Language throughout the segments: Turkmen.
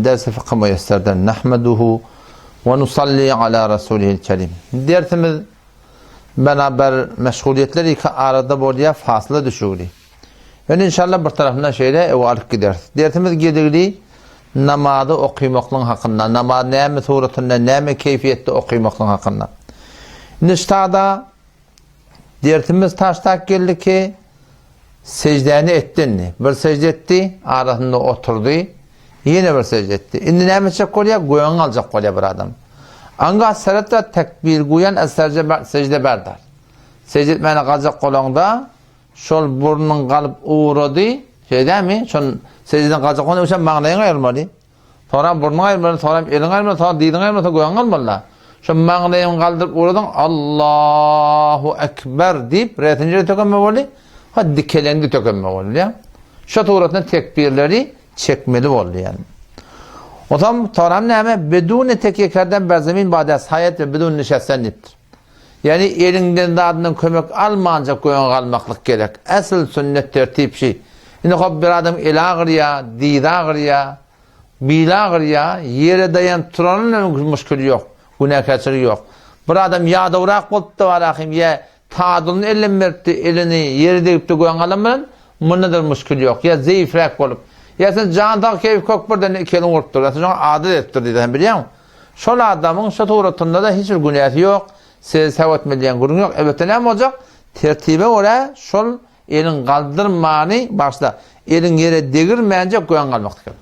Dersi Fykh Müýesserden nahmeduhu we nusalli ala rasulihil kerim. Dersimiz beraber meşgulyýetler iki arada bolýar, fasla düşügli. Ýöne inşallah bir tarapyndan şeýle ewe alyp gideris. Dersimiz gedigli namazy okymaklyň hakynda, namaz näme suratynda, näme keýfiýetde okymaklyň hakynda. Indi ştada Dersimiz taşlap geldi ki, sejdäni etdi indi. Bir sejde etdi, arasynda oturdy, ýene bir sejde etdi. Indi näme etjek bolýar? Göňüňi aljak bolýar bir adam. Anga seretta tekbir guýan es sejde berdar. Sejde etmäne galjak bolaňda, şol burnuň galyp ugrady, şeýle dälmi? Şol sejdeden galjak bolanda, öňçä maňlaýyňy aýyrmaly. Soňram burnuňy aýyrmaly, soňram eliňi aýyrmaly, soňram dyzyňy aýyrmaly, soň göňüňi almaly-da. Şo maňlaýyňy galdyryp ugradyň, Allahu Ekber diýip, resinjide tökenme boldy, ha dikeleňde tökenme boldy, bilýäňmi? Şo suratynda tekbirleri çekmeli boldy ýani. Onsoň soňram näme? Bedune tekýe kerden ber zemin bada saýat we bidun nişesten diýipdir. Ýani eliňden zadyndan kömek almanjak göňe galmaklyk gerek. Esl sünnet tertip şi. Indi hop bir adam eli agyrýa, dyzy agyrýa, bili agyrýa, ýere daýanyp turanyň muşkili ýok, günäkärçiligi ýok. Bir adam ýadawrak bolupdy barahym ýa tadylyny elden beripdi, elini ýere degipdi göňe galan bilen, munda-da muşkil ýok. Ýa zeýifräk bolup. Ýa sen jan sag keýpi kök birden iki eliň urupdyr. Ýa sen şoňa adat edipdir diýdi sen bilýäňmi? Şol adamyň şu suratynda-da hiç bir günäsi ýok, size säw etmeli diýen gürrüň ýok. Elbetde näme boljak? Tertibe görä şol eliň galdyrmany, bagyşla, eliň ýere degirmänjek göň galmakdyr gerek.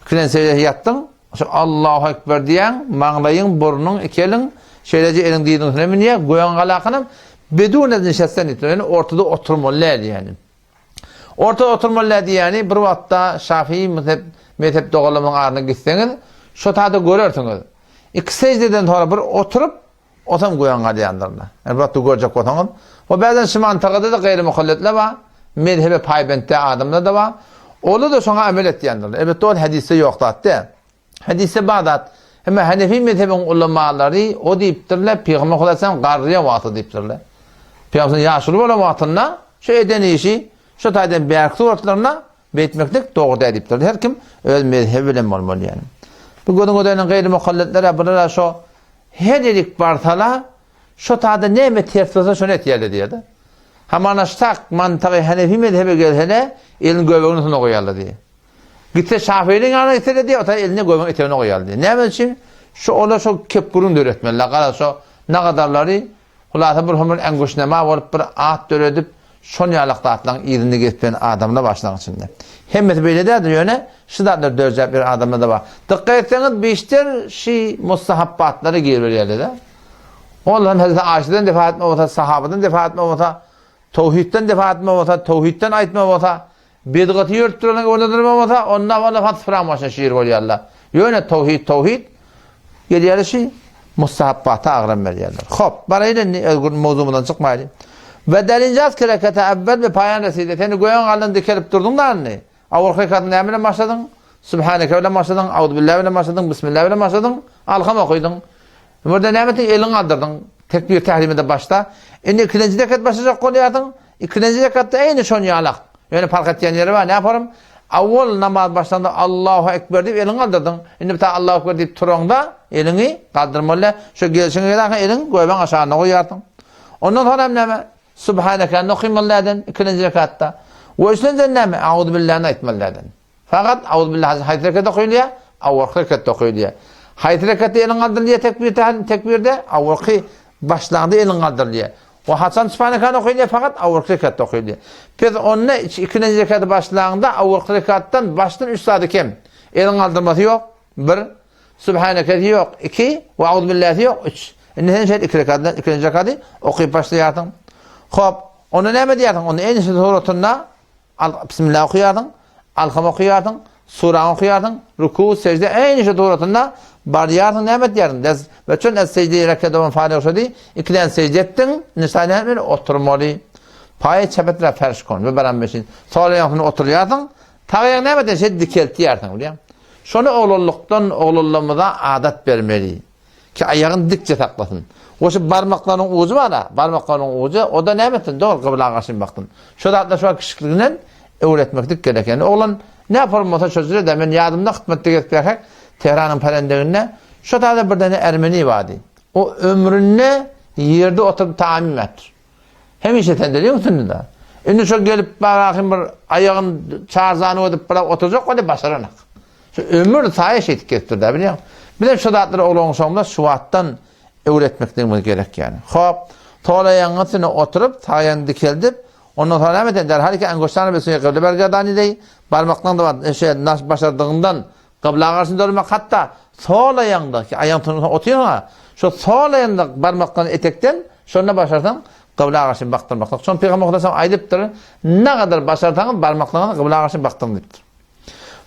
Ikilen seždä ýatdyň, şu Allahu Ekber diýýäň, maňlaýyň, burnuň, iki eliň şeýleje eliň dyzyň üstüne münýär, göň galakanam bedun nişesten diýipdir. Ýöne ortada oturmaly däl diýýär. Ortada oturmaly däl diýýäni bir wagtda Şafii mezhep mezhep doganlarymyzyň aryna gitseňiz, şo taýda görersiňiz. Iki seždeden soňra bir oturyp, osam göýän galýandyrlar. Ýani bir wagtda görjek bolsaňyz, we bäzän şu mantagada-da gaýry muhalletler bar, mezhebe paýbent däl adamlar-da bar. Olar-da şoňa amel etýändirler. Elbetde ol hadysda ýok zat däl. Hadysda bar zat. Emma Hanefi mezhebiň ulamalary o diýipdirler, Pygamber Hudaýam garryýan wagty diýipdirler. Pygamber ýaşuly bolan wagtynda şu eden işi şu taýdan bärki suratlarynda beýtmeklik dogry däl diýipdirler. Her kim öz mezhebi bilen bolmaly ýani. Bu gözüň ödenen gaýry muhalletler bulara şo her ýerik barsala şo taýda näme ters bolsa şony etýärler diýýär-de. Hamana ştak mantygy Hanefi mezhebe gelsene elini göbeginiň üstüne goýarlar diýýär. Gitse Şafynyň ýanyna gitse-de diýýär, ota elini göbegiň etegine goýarly diýýär. Näme üçin? Şu olar şo kep gürrüň döretmeliler. Garaz şo nagadarlary hulasa bir homur äňgüşnema bolup bir at döredip, şon ýalak zatlaryň yzynda gezip ýören adamlar bar şularyň içinde. Hemmesi beýle däldir, ýöne şu zatlary dörjäp ýören adamlar-da bar. Dykgat etseňiz, bişter şi mustahapbatlara giriberýärler-de. Ol hem Hezreti Aişeden defa etme bolsa, sahabadan defa etme bolsa, towhidden defa etme bolsa, towhidden aýtma bolsa, Bidgaty ýörüp duranyň öwredilme bolsa, onda ola hat başyna şir bolýarlar. Ýöne towhid towhid gelýär şi mustahapbata agram berýärler. Hop, baraýyn indi öz gün mowzumyzdan çykmaýly. We derinjaz kerekete evvel we paýan reside. Seni göýän galdan dikelip durduň da indi. Awal rekatyny näme bilen başladyň? Subhaneke bilen başladyň, Auzubillah bilen başladyň, Bismillah bilen başladyň, Alham okydyň. Burada näme etdiň? Eliňi galdyrdyň. Tekbir tahrimede başda. Indi ikinji rekat başlajak bolýarsyň. Ikinji rekatda eýni şon ýalak. Ýöne park etýän ýeri bar. Näme Awwal namaz başlanda Allahu ekber diýip eliňi galdyrdyň. Indi bir Allahu ekber diýip turaňda eliňi galdyrmaly. Şu gelşiňe geläňde eliň göbeň aşagyna goýarsyň. Ondan soň hem näme? Subhaneke okaýmaly däden ikinji rekatda. We üçünjiden näme? Auzubillahi aýtmaly däden. Fakat Auzubillahi haýsy rekatda okaýylýar? Awwalky rekatda okaýylýar. Haýsy rekatda eliň galdyrylýar tekbir tekbirde? Awwalky başlanda eliň galdyrylýar. We haçan Sübhanekany okaýylýar? Fakat awwalky rekatda okaýylýar. Pes onda ikinji rekaty başlanda awwalky rekatdan başdan üç zady kem. Eliň galdyrmasy ýok. Bir. Sübhanekesi ýok. Iki. We Auzubillahi ýok. Üç. Indi sen şeýle iki rekatdan ikinji rekaty okyp başlaýarsyň. Hop, onda näme diýýärsiň? Onda eýni şu suratynda Al, Bismillah okaýarsyň, Alham okaýarsyň, suraňy okaýarsyň, ruku, sejde, eýni şu suratynda barýarsyň, näme etýärsiň? Des, we çün es sejde reke dowan faryg şody, ikiden sejde etdiň, indi sen näme etmeli? Oturmaly. Paýy çepetre ferş kon, we baran beşin. Sol aýagyň oturýarsyň, sag aýagyň näme etýärsiň? Şeýdip dikeltýärsiň, bilýäň? Şony oglanlykdan oglanlarymyza adat bermeli. Ki aýagyny dikje saklasyn. We şu barmaklarynyň ujy bar-a, barmaklarynyň ujy, o-da näme etsin, dogry gybla garşy baksyn. Şo zatlar şu wagt kiçikliginden öwretmeklik gerek. Ýani oglan Ne bolmasa şo de men ýadymda hytmatda gezip ýörkäk Tehranyň perendiginde şo taýda bir däne ermeni bardy. O ömründe ýerde oturyp taam iýmändir. Hemişe sendeliň üstünde. Indi şo gelip barahym bir aýagyny çarzany edip bir oturjak bolýar başaranak. Şu ömür saýa şeýdip gezipdir-dä bilýäň. Biz hem şu zatlary oglan şoňda şu wagtdan öwretmekligimiz gerek ýani. Hop, sol aýagyň üstüne oturyp, sag aýagyny dikeldip, ondan soň näme eden? Derhal ki angoştany bir suýa gybla bergerdani deý, barmaklaryň da şey naş başardygyňdan gybla garşy dörmek hatda sol aýagyňda ki aýagyň tutup otyrsyň şo sol aýagyňda barmaklaryny etekden şonda başarsaň gybla garşy bakdyrmaklyk. Şony Pygamber Hudaý aýdypdyr, ne gadar başarsaňyz barmaklaryňyzy gybla garşy bakdyryň diýipdir.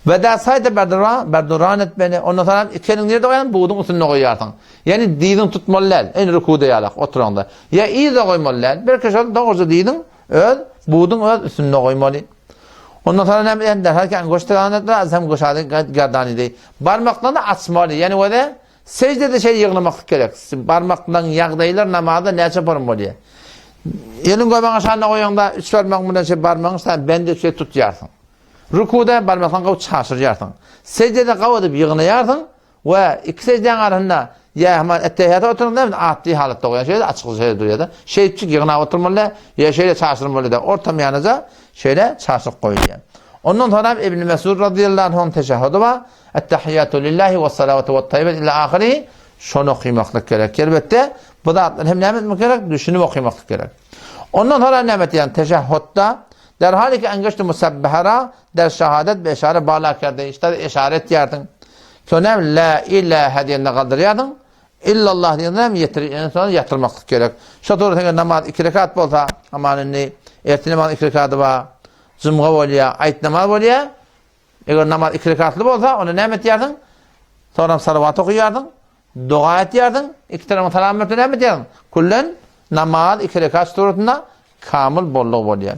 We da saýda berdura, berduran etmeli. Ondan soň iki eliňi nirde goýaň? Buduň üstünde goýýarsyň. Ýani dyzyň tutmaly däl. Eýni rukuda ýalak oturaňda. Ýa yzda goýmaly däl. Belki şol dogruja dyzyň öz buduň öz üstünde goýmaly. Ondan soň näme edýän? Derhal ki angoş teganatlar, azam goşady gerdany deý. Barmaklaryny açmaly. Ýani wede Seždede şeý ýygnamaklyk gerek. Barmaklaryň ýagdaýlar namazda näçe form bolýar? Eliň göbegiň aşagyna goýaňda üç barmagyň bilen şeý barmagyň sen bende şeý tutýarsyň. Rukuda barmaklaryňy gawy çaşyrýarsyň. Seždede gawy edip ýygnaýarsyň we iki seždäň arasynda ýa hemen ettehiýata oturyň da atly halatda goýan şeýle açyk şeýle durýar-da. Şeýtjik ýygnap oturmaly ýa şeýle çaşyrmaly da ortam ýanaja şeýle çaşyryp goýulýar. Ondan soňra Ibn Mesud radiyallahu anhuň teşehhüdi bar. Ettehiyyatu lillahi we salawatu we tayyibat ila ahiri şony okymaklyk gerek. Elbetde bu zatlary hem näme etmek gerek? Düşünip okymaklyk gerek. Ondan soňra näme etýän? Teşehhüdde derhal ki engeşti musabbahara der şahadet be işare bala kerde. İşte işare etýärdiň. Soňra la ilaha diýende galdyrýardyň. Illallah diýende hem ýetir, en soň ýatyrmaklyk gerek. Şo dogry namaz iki rekat bolsa, aman indi ertir namaz iki rekady bar. Jumga bolýar, aýt namaz bolýar. Eger namaz iki rekatly bolsa, onda näme etýärsiň? Soňra salawat okaýarsyň, doga etýärsiň, iki tarapyň salam berip näme etýärsiň? Küllen namaz iki rekat suratynda kamyl boldugy bolýar.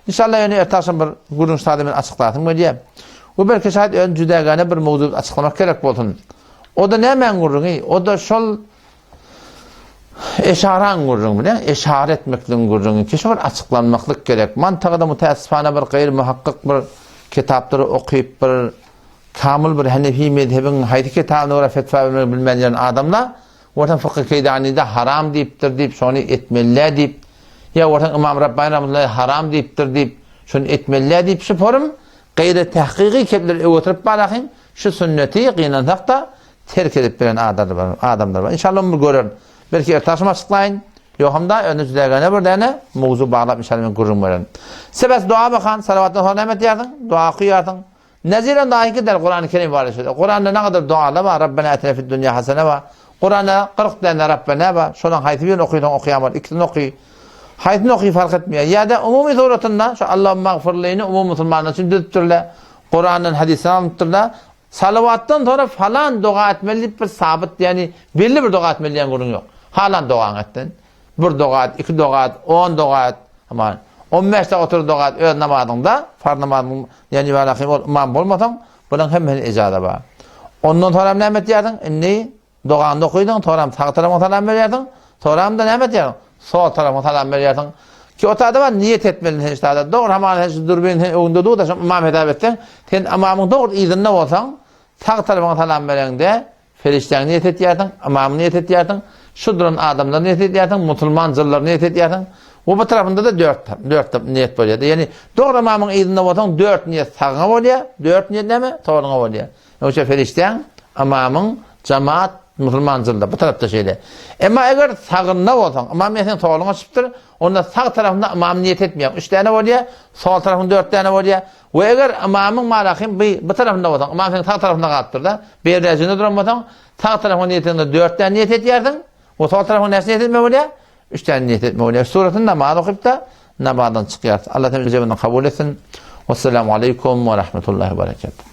Inşallah ýöne erte agşam bir gürrüň şada men açyklasym gelýär. Bu belki şaýat ön jüdägäne bir mowzuk açyklamak gerek bolsun. O da nämäň gürrüňi? O da şol Eşaraň gürrüňi bilen eşara etmekligiň gürrüňi. Kişi bir açyklanmaklyk gerek. Mantagada mütäessifana bir gaýry muhakkyk bir kitaplary okyp bir kamyl bir Hanefi mezhebiň haýsy kitabyna görä fetwa bermegi bilmän ýören adamlar Watan fykhy keýdanide haram diýipdir diýip şony etmeli diýip ýa Watan Ymam Rabbani rahmetullahi haram diýipdir diýip şony etmeli diýip şu forum gaýry tahkyky kepleri öwetdirip barahyn şu sünneti gynansak-da terk edip bilen adamlar bar. Inşallah onu görerin. Belki erte akşam açyklaýyn. Ýoham da önde jüdägene bir däne mowzu baglap inşallah men gürrüň bererin. Sebäp dua bakan salavatdan soň näme etýärsiň? Dua okuýarsyň. Neziren dahi gider Kur'an-ı Kerim bar şeýle. Kur'anda ne kadar dualar bar? Rabbena atina fid dunya hasene bar. Kur'anda 40 däne Rabbena bar. Şonuň haýsy birini okysaň okaýan bar. Ikisini oky. Haýsyny oky fark etmeýär. Ýa-da umumy suratynda şu Allahumma gfirlini umumy musulmanlar üçin düzüpdirler. Kur'andan hadysdan alypdyrlar. Salawatdan soňra falan doga etmeli diýip bir sabyt, ýagny belli bir doga etmeli diýen gürrüň ýok. Halan dogaňy etsin. Bir doga et, iki doga et, on doga et. Aman, 15 dakika otur doga et öz namazyňda, farz namazyň, ýagny walakin ol ymam bolmasaň, bunuň hemmesine ijaza bar. Ondan soňra näme etýärsiň? Indi Dogany okydyň, soňram sag tarapyňa salam berýärsiň, soňram-da näme etýärsiň? Sol tarapyňa salam berýärsiň. Ki o tada bar niýet etmeli sen ştada. Dogry hamana sen şu dürbin sen öňünde dur da şu ymam hesap etseň, sen ymamyň dogry yzynda bolsaň, sag tarapyňa salam bereňde perişdäňi niýet etýärsiň, ymamy niýet etýärsiň, şu duran adamlary niýet edýärsiň, musulman jyllary niýet edýärsiň. We bu tarapynda-da dört, dört niýet bolýar. Ýagny dogry ymamyň yzynda bolsaň dört niýet sagyňa bolýar, dört niýet näme? Soluňa bolýar. Ýogsa perişdäň, ymamyň, jemaat, musulman jylda, bu tarapda şeýle. Emma eger sagynda bolsaň, ymam ýa seň soluňa çypdyr, onda sag tarapynda ymam niýet etmeýäň, üç däne bolýar, sol tarapyň dört däne bolýar. We eger ymamyň malahym bu, bu tarapynda bolsaň, ymam seň sag tarapynda galypdyr-da, berräjinde duran bolsaň, sag tarapyňa niýet edende dört däne niýet edýärsiň, we sol tarapyňa näçe niýet etmeli bolýar? Üç däne niýet etmeli bolýar. Suratyn namaz okyp-da, namazdan çykýarys. Allah tebarakem kabul etsin. Wesselamu aleýkum we rahmetullahi we berekatuh.